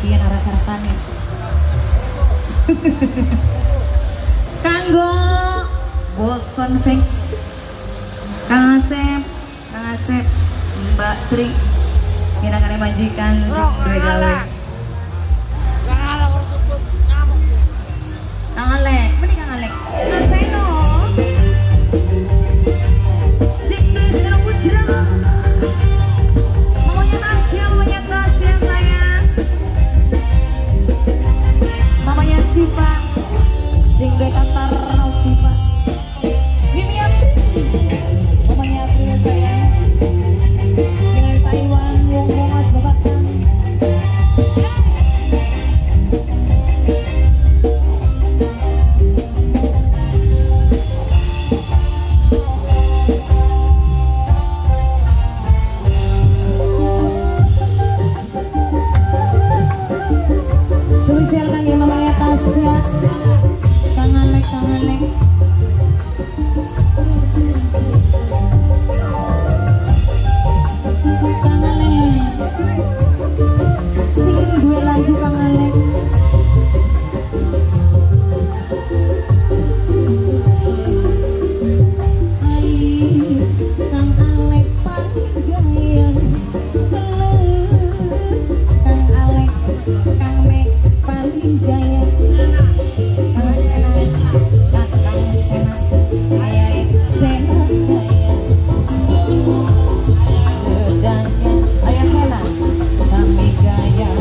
Kian arak-arakane. Kanggo bos konveksi Kang Asep, Kang Asep, Mbak Tri, minangkane majikan sing duwe gawe. Kang Alek, meni Kang Alek. Kang Seno. Sing duwe Seno Putra. Mamanya Tasya sayang. Mamanya Siva. Sing duwe kantor Siva. Mimi Apri. Mamanya Apri ya sayang. Sing dari Taiwan, wong-wong Mas Babakan. Spesial kangge mamanya Tasya, Kang Alek, Kang Alek. Kang Alek. Sing duwe lagu Kang Alek. Ai, Kang Alek paling gaya. Kang Alek, Kang Mek paling gaya. Kang Sena, Kang Sena, ayah Sena gaya. Sedangnya ayah Sena sami gaya.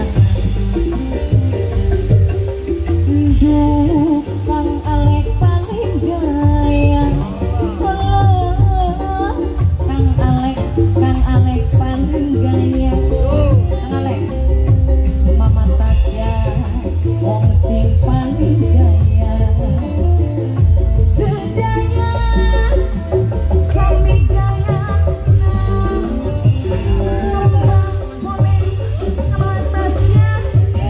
Duh, Kang Alek paling gaya. Oh, Kang Alek, Kang Alek paling gaya. Kang Alek, Mama Tasya, wong sing paling gaya. Sedaya sami gaya. Tambah boleh Mama Tasya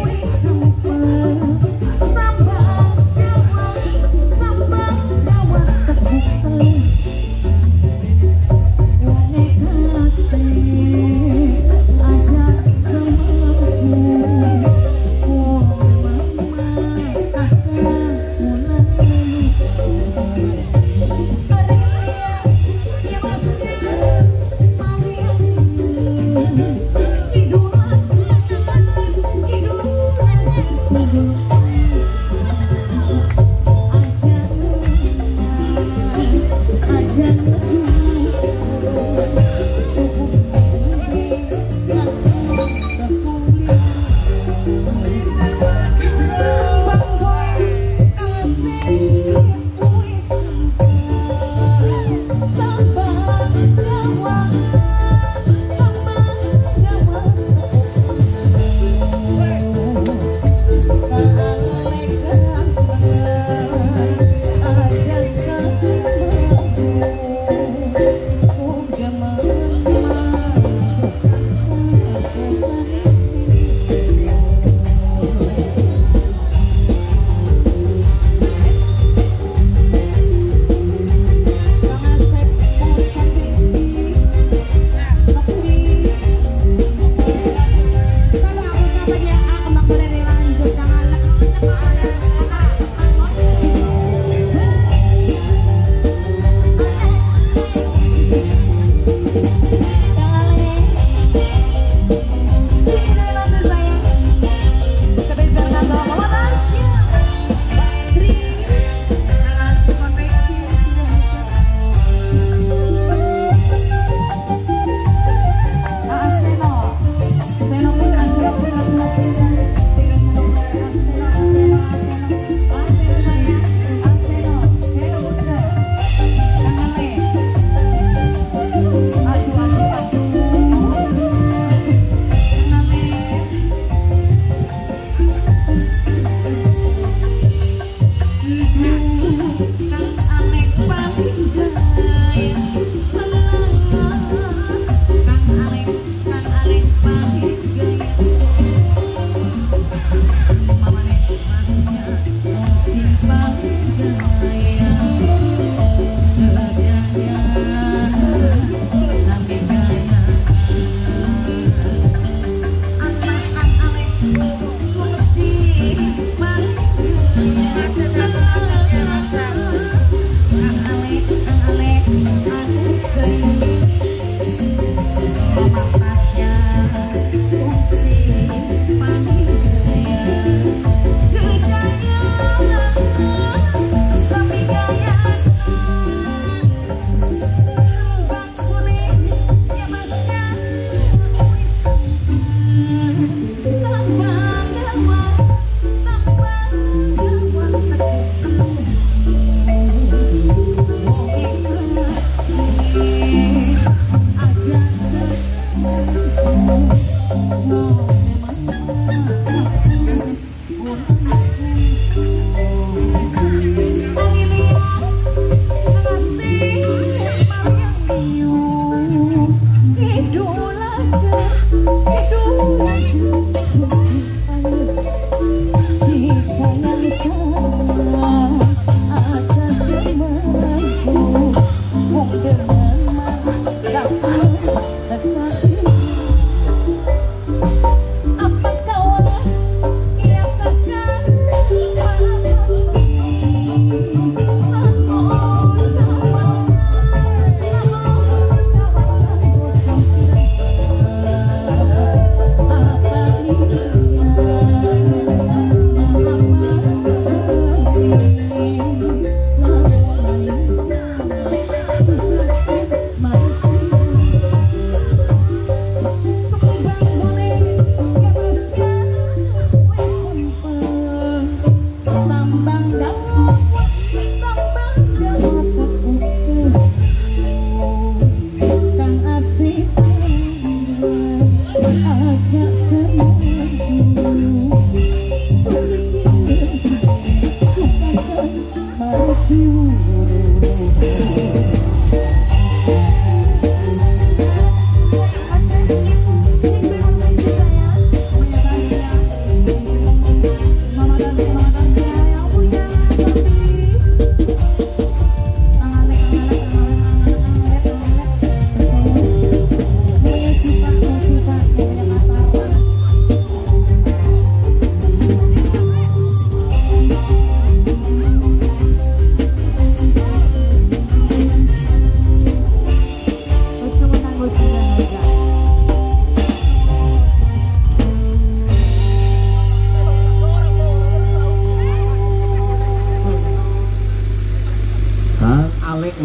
wis sumpah. Tambah dawa, tambah dawa tepuk telu. Wone kasih aja semampu. Wong mama kakak ulang lalu. Kang Alek, Kang Alek paling gaya.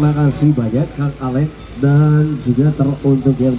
Makasih banyak Kang Alek dan juga teruntuk yang